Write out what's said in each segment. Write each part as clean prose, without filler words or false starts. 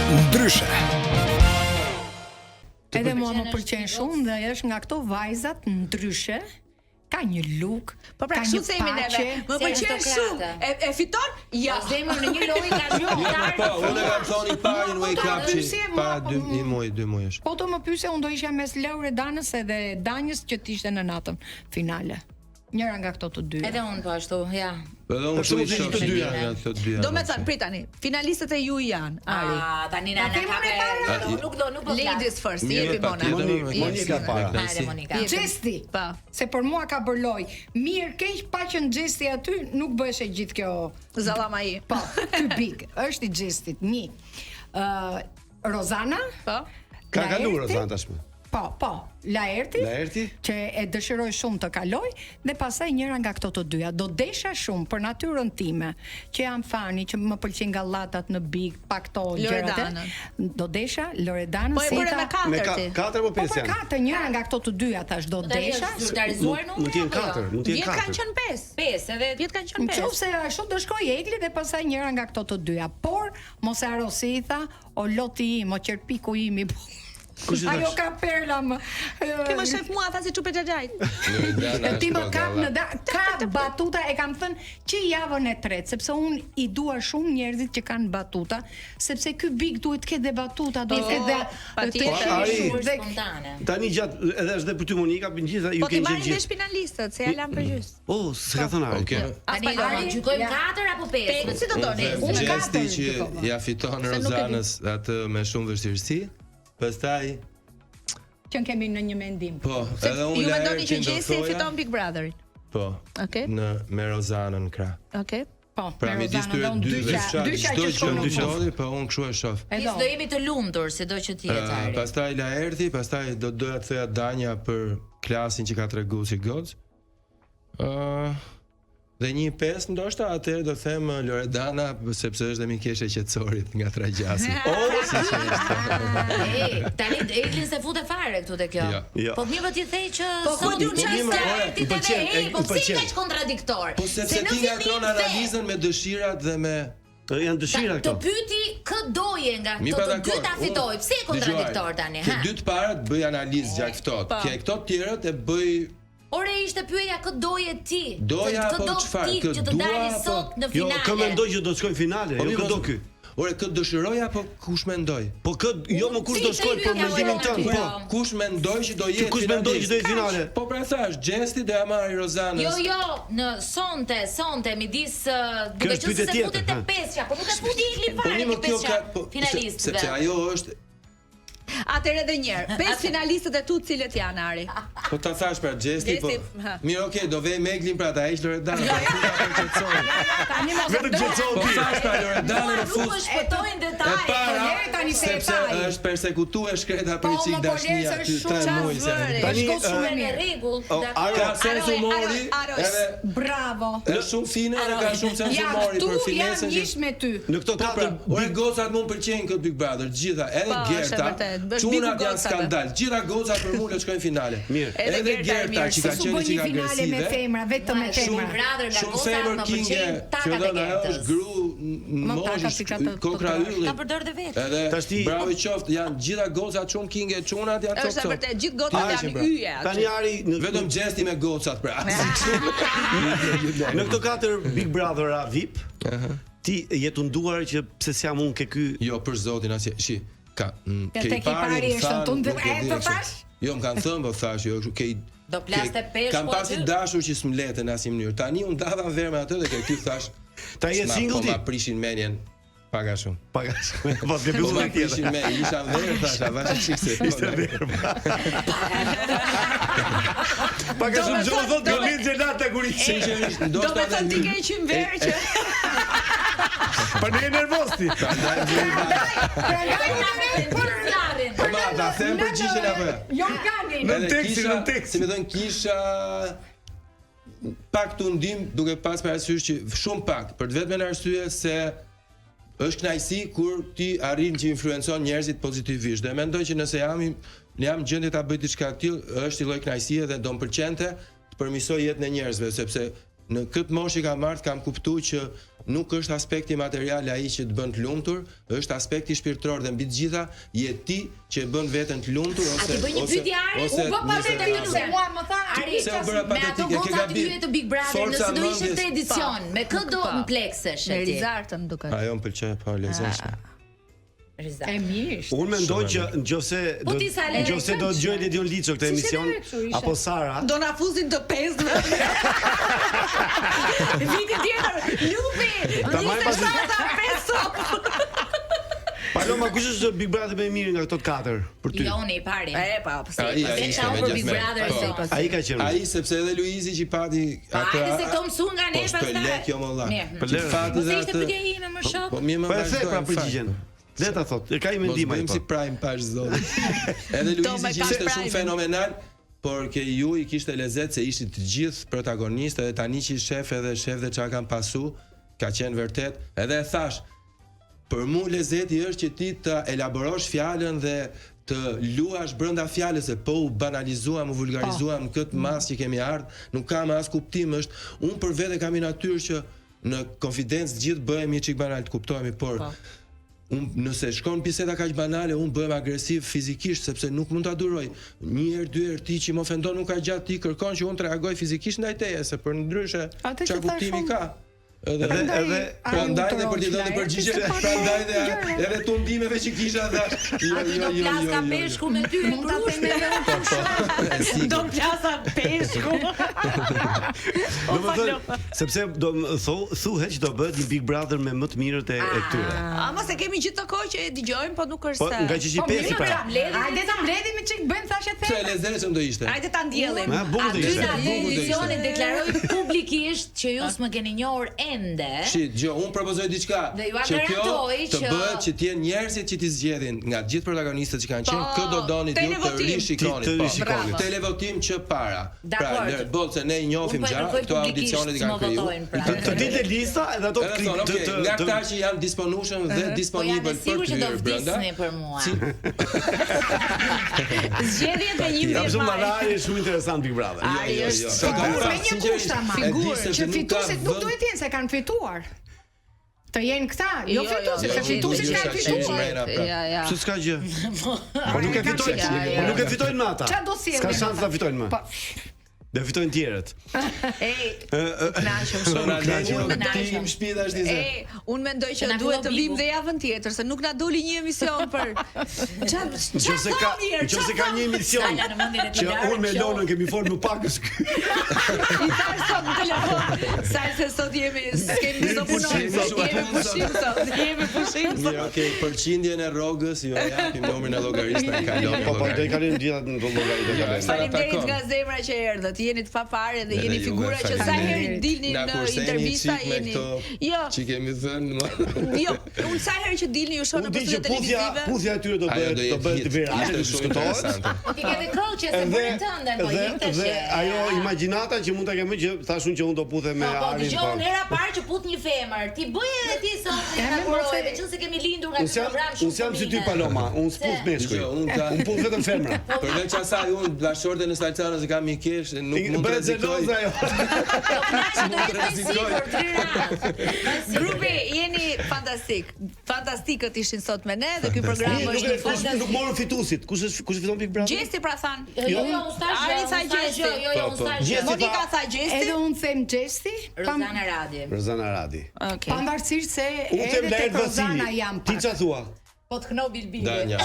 Ndryshe. Edhe mua më pëlqen shumë dhe është nga këto vajzat ndryshe ka një look, Po pra, ka kështu një themi neve. paqe. Më Si pëlqen aristokrate. shumë. E, e fiton? Ja. Po zemër në një lojë ka Jo, shumë po, po, unë e kam thonë i pari në Po, Wake po, Up pyesje, që mua, para po, dy mu- një muaj, dy muajsh. Po të më pyesje, unë do isha mes Loredanës edhe Danjës që të ishte në natën finale. Njëra nga këto të dyja. Edhe unë po ashtu, ja. Edhe unë Po, kështu i të shoh të që dyja. nga këto të dyja. Do me thënë, prit tani, finalistët e ju janë, Ari. Ah, tani na na themi kape. unë e para. Do, Nuk do, nuk do flas. Ladies first, Mirë, jepi pa Mona. tjetër, Monika, me Monika kënaqësi. para. Me Hajde kënaqësi. Monika. Gjesti. Pa. Se për mua ka bërë loj. Mirë, keq pa qenë Gjesti aty, nuk bëhesh e gjithë kjo. Zallamai. Po, ky big është i Gjestit. Një. Ë Rozana? Po. Ka kaluar Laerti? Rozana tashmë. Po, po, Laerti. Laerti? Që e dëshiroj shumë të kaloj dhe pastaj njëra nga këto të dyja. Do desha shumë për natyrën time, që jam fani, që më pëlqen gallatat në Big, pa këto gjërat. e- Loredanën. Do desha Loredanën Po e si bëre tha- me Me katër ka, ti. katër apo Po pesë për janë? katër, njëra nga këto të dyja thash, do Tani desha. është zyrtarizuar Mund numri. mund të jenë apo jo? katër, mund të jenë Vjet kanë katër. qenë pesë. Pesë, edhe Vjet kanë qenë Në pesë. qoftë se ashtu do shkoj Egli dhe pastaj njëra nga këto të dyja. Por mos e haro si i tha, o loti im, o qerpiku im i Kush i Ajo thash? ka perla më. Ti më shef mua, tha si çupe xhaxhait. Loredana Ti është më kap në budalla. da, ka batuta e kam thënë që javën e tretë, sepse unë i dua shumë njerëzit që kanë batuta, sepse ky big duhet të ketë dhe batuta, duhet të ketë dhe patjetër. të Ari. qeshur dhe spontane. Tani gjatë edhe është dhe për ty Monika, për gjitha ju Po ti keni marrin gjithë. vesh finalistët, se ja lam për gjys. Oh, s'ka thënë Ari. Okej. Tani As pa do gjykojmë katër apo pesë? Pesë, si do doni? Unë Gjesti katër që gjykova. ja fiton Se nuk e di. Rozanës atë me shumë vështirësi. Pastaj, që kemi në një mendim. po, edhe unë Ju mendoni që Laertin do Gjesti e thoja. fiton Big Brotherin. Po. Okej. Në me Rozanën në krah. Okej. Po, Pra me midis Rozanën tyre dhe unë dy dysha, çfarë, dysha çdo që gjë shkon në mund fund. ndodhi, po unë kështu e shoh. E Nis do. do jemi të lumtur, sido që të jetë Ë, Ari. pastaj Laerti, pastaj do doja të thoja Danja për klasin që ka treguar si gocë. Ë dhe një pesë ndoshta atëherë do them ë, Loredana sepse është dhe mikeshe e qetësorit nga Tragjasi. Oh, si që është. Ej, tani Eglin se fute fare këtu te kjo. Jo. Jo. Po mirë po ti the që Po, ku sot di unë qas çfarë- Laerti Më edhe pëlqen, ej, e- po më pse pëlqen. kaq kontradiktor? Po sepse Se në ti ngatron fillim the- analizën me dëshirat dhe me Ë, Janë dëshira Ta, këto. të pyeti kë doje nga Mi këto pa të dakord. dy ta unë- fitoj. Pse je kontradiktor Dëgjoj, tani, Ke ha? dy të parat bëj analizë gjatë ftohtë. Po. Ke këto të tjerët e bëj Ore ishte pyetja kë doje ti? Doja Kë apo do çfarë? ti Kë që të dua dali apo- sot në Jo, finale? kë mendoj që do të shkojnë finale, Po jo mirë, kë do mos- ky. Ore, kë dëshiroj apo kush mendoj? Po kë jo më kush do Si shkojë të për hyja mendimin ora tënd, aty, po. Kush mendoj që do jetë Kush mendoj që do jetë finale? Po pra thash, Gjesti do ja marrë Rozanës. Jo, jo, në sonte, sonte midis uh, duke është qenë se pyetje se tjetër, futi te ha. pesja, po nuk e futi Egli Po fare një më te kjo pesja ka po, se- finalistëve. sepse ajo është Atëherë edhe një herë. Pesë finalistët e tu cilët janë Ari? Po ta thash pra Gjesti po. Gjesti, ha. Mirë, okay, do vej Meglin pra ta heq Loredanën. Po futa për qetësorin. Tani mos e Vetëm do. qetësohu Po ti. thash pra Loredanën e Nuk fut. më shpëtojnë E detajet. para, Leri tani se e sepse thaj. është persekutuar shkreta Po, për çik më po, dashnia Leri, se aty është 3 shumë muaj se. vëre. Tani, Është gotë shumë e Në mirë. rregull. O, dakord. Aro- Ka sens Aroj, humori, aroj, aroj. edhe Bravo. është shumë fine dhe ka shumë sens Ja, humori këtu për jam finesën që njësh me ty. Në këto Po pra, katër ore gocat mu më pëlqejnë këtë Big Brother, të gjitha, edhe Po, është e Gerta. vërtetë, është Çunat bigu janë gocave. skandal. Gjitha gocat për mua le të shkojnë finale. Mirë. Edhe Edhe Gerta e Gerta mirë, që ka Se su qenë bë çik një finale me agresive. femra, vetëm me Shumë femra. brother nga Shumë gocat femër më kinge, pëlqejnë që takat e do ajo Gertës. është gru në Më moshë, takat si ka të- kokra të- ylli. Ka përdor dhe vetë. Edhe Tash ti- bravo i qoftë, janë gjitha gocat shumë kinge, çunat janë Është e cop-cop. vërtetë, gjithë gocat Ti janë ishin, pra. yje aty. Tani Ari në Vetëm gjesti me gocat pra. në këto katër Big Brother-a VIP, ti je tunduar që pse s'jam unë ke ky Jo, për zotin asje. Shi, ka mm, Ja, ke i tek i pari pari më është thanë, tundu- nuk e e, di të kështu. thash? Jo, më kanë thënë, po thash, jo, kështu ke i- Do plaste ke- peshku Kam pasi aty? dashur që s'm lete në asnjë mënyrë. Tani unë dava në verë me atë dhe ke ky thash. Ta je s'ma- single Po ti? ma prishin menjen. Pak a shumë. Pak a shumë. Po të Po mbyllur ma me tjetër. prishin me, isha në verë thash, a vash çik se. Ishte verë. Pak a shumë çfarë thotë Gëmin Xhelata kur i Sinqerisht, Do ndoshta me thënë ti edhe ke qenë verë që Pa ne je nervoz ti. Prandaj bëj Prandaj unë e për Zjarrin. Po ma, ta them përgjigjen apo jo? Jorganin. Në Edhe tekstin, kisha- në tekst. Si më thënë, kisha pak tundim duke pas parasysh që shumë pak, për të vetmen arsye se është kënaqësi kur ti arrin që influencon njerëzit pozitivisht. Dhe mendoj që nëse jam i- jam në gjendje ta bëj diçka të tillë, është një lloj kënaqësie dhe do më pëlqente të përmirësoj jetën e njerëzve sepse Në këtë moshë që kam ardhur kam kuptuar që nuk është aspekti material ai që të bën të lumtur, është aspekti shpirtëror dhe mbi të gjitha je ti që e bën veten të lumtur A ose ti bëj një ose pyetje Ari? ose U bë nëse patetike ka- se mua më tha Ari. Se u bëra Me ato patetike, ke goca të gabim. hyje të Big Brother, Forca nëse do ishe mendjes. këtë edicion, me kë do Po. mpleksesh Me e ti? Rizartën më duket. Ajo më pëlqen, po lezetshme. Rizart. E mirë. Unë mendoj që nëse Po do ti sa le nëse do dëgjoj Ledion Liço këtë Si emision se ne kështu ishe. apo Sara, Do na fusin të pesëve. Viti tjetër, Lupi, Ta marrim pas- 27 5 sot. Paloma kush është Big Brother më i mirë nga këto të katër për ty? Joni i pari. E pa, pse? Ai, ai Veç ishte au me për Big gjithë Brother Po. sot. Ai ka qenë. Ai sepse edhe Luizi që pati Po hajde se këto mësu nga ne Po pastaj. shpële kjo më vlla. Mirë. Po Që lere. fati Mos dhe ishte atë- pyetja ime më Po- shok. Po mirë më Po e the vazhdo, pra në fakt. përgjigjen. Le ta thot, e ka i Mos mendim ai bëjmë po. si prime pash zotin. Edhe Do Luizi me që kap ishte shumë prime-in. fenomenal, por ke ju i kishte lezet se ishit të gjithë protagonistë edhe tani që i shef edhe shef dhe çka kanë pasu, ka qenë vërtet. Edhe e thash, për mu lezeti është që ti të elaborosh fjalën dhe të luash brenda fjalës se po u banalizuam, u vulgarizuam në këtë masë që kemi ardhur, nuk ka më as kuptim, është unë për vete kam një natyrë që në konfidencë të gjithë bëhemi çik banal, të kuptohemi, por unë nëse shkon biseda kaq banale, unë bëhem agresiv fizikisht sepse nuk mund ta duroj. Një herë, dy herë ti që më ofendon nuk ka gjatë ti kërkon që unë të reagoj fizikisht ndaj teje, se për ndryshe Atë çfarë që thash kuptimi unë. ka. Edhe Prandaj, edhe ai Prandaj dhe u për t'i dhënë tërhoq përgjigje, Laerti, se pa prandaj dhe gjëra. edhe tundimeve që kisha thash. Jo, Aty jo, do jo, jo. plaska jo, jo. peshku me ty e Mund ta krush. them edhe unë. Po, po, e sigurt. Do plasa peshku. Do të thënë, sepse do më thu, thuhet që do bëhet një Big Brother me më të mirët e, e këtyre. Ama se kemi gjithë të kohë që e dëgjojmë, po nuk është Po se. nga që Po i pesi mirë, pra. pra. Hajde ta mbledhim çik bëjmë thashë Pse them. lezetshëm do ishte. Hajde ta ndjellim. Ma bukur do Aty ishte. në atë Bukur do ishte. edicione deklaroi publikisht që ju s'më keni njohur ende. Shi, gjë, unë propozoj diçka Dhe ju a që kjo garantoj të që- bëhet që të jenë njerëzit që t'i zgjedhin nga të gjithë protagonistët që kanë qenë, Po, kë do donit ju të televotim. rishikoni. Ti të po. rishikoni. Televotim që para. Pra, Dakord. lër, boll se ne i njohim Unë po e gja, kërkoj këto publikisht audicionet i s'më kanë kriju. votojnë, pra. Të, të dilte lista edhe ato Edhe klik thonë, të okay, të nga të këta që janë disponueshëm dhe Po jam e disponibël për sigurt të që do hyrë brenda. vdisni për mua. Si, Zgjedhjet e Jam 11 shumë maj. Ari është shumë interesant Big Brother. Ari jo, jo, është jo. Figur me një Sinqerisht, kusht ama. e di Figur, se Që nuk ka fituesit nuk vend- duhet jenë se kanë fituar. Të jenë këta, jo Jo, jo, fituesit, jo, se jo, fituesit jo, kanë jo, fituar. mrena, pra. Ja, ja. Pse s'ka gjë? Po nuk e Kanë fitojnë, fituar. po nuk e fitojnë më ata. Qa do sjellin S'ka shans ata? ta fitojnë më. Po, Do fitojnë tjerët. Ej, u kënaqem Sona shumë. leni, Unë ti im shtëpi tash ti se. E, unë mendoj që Na duhet të fillon vim Bigu. dhe javën tjetër, se nuk na doli një emision për Ça ça Nëse ka, thonë mirë, nëse ça ka një emision Sala në mendjen e që Tilarit, unë me kjo. Lonën kemi folë më pak është ky. I thash sot në telefon, sa se sot jemi, s'kemi do punojmë, Pushim, jemi pushim sot, jemi pushim sot. Mirë, okay, përqindjen e rrogës jo japim numrin e llogarisë na kalon. Po po, do i kalojnë gjitha në llogari do Ja, kalojnë. sa na Faleminderit takon. nga zemra që erdhët. Jeni të paparë dhe Edhe jeni juve, figura që sa faleminderit. herë dilni Na në kurseni intervista çik me jeni. këto Jo, që kemi thënë më. jo, unë sa herë që dilni ju shoh Unë në di që studio puthja, televizive. puthja e tyre do Ajo bëhet do do jetë bëhet hit. virale, Ishte do shumë diskutohet. interesante. Po ti ke dhe këllqe se bëre tënden, po dhe, jemi tash. dhe ajo imagjinata që mund ta kem që thash unë që unë do puthem me Po, po, Arin. dëgjoj unë hera parë që put një femër. Ti bëj edhe ti sot Ja, në me kurojë, mos e- meqense kemi lindur nga Unë ky jam program shumë unë jam si ty fëmijë. Paloma, unë s'puth meshkuj. Dëgjoj, unë ka Unë puth vetëm femra. Përveç asaj unë bashorte në Salcanës e kam një kesh, nuk mund të Bëhet rrezikoj. xheloze ajo. Do kënaqe do jetë me rrezikoj. sipër, tri ratë. Grupi, jeni fantastik. Fantastikët ishin sot me ne dhe ky program Mirë, është Nuk në e kush fund. nuk morën fituesit. Kush është kush fiton Big Brother? Gjesti pra than. Jo, jo, jo, unë thash, Ari unë tha thash, Gjesti. jo, jo, jo, Po, unë po. thash. Gjesti Monika tha Gjesti. Edhe unë them Gjesti, pam, Rozana Radi. Rozana Radi. Okej. pavarësisht se Unë them edhe Laert tek Rozana Vasili. jam Ti pak. ç'a thua? Po të këno bilbili. Danja.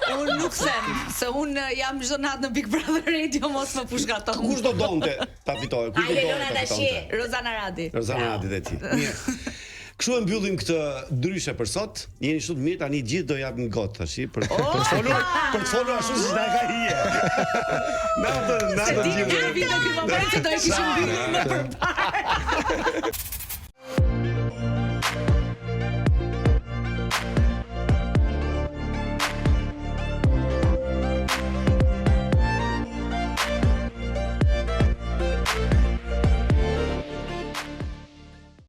Unë nuk them se unë jam çdo natë në Big Brother Radio mos më pushkaton. Kush do donte ta fitojë? Kush do Ajde, donte Lona, ta tash fitonte? Rozana Radi. Rozana Radi dhe ti. Mirë. Kështu e mbyllim këtë ndryshe për sot. Jeni shumë të mirë, tani gjithë do japim gotë tash për për të folur, për të folur ashtu siç na ka hije. Natën, Se natën dini gjithë. që vinte ky moment që do e kishim mbyllur më përpara.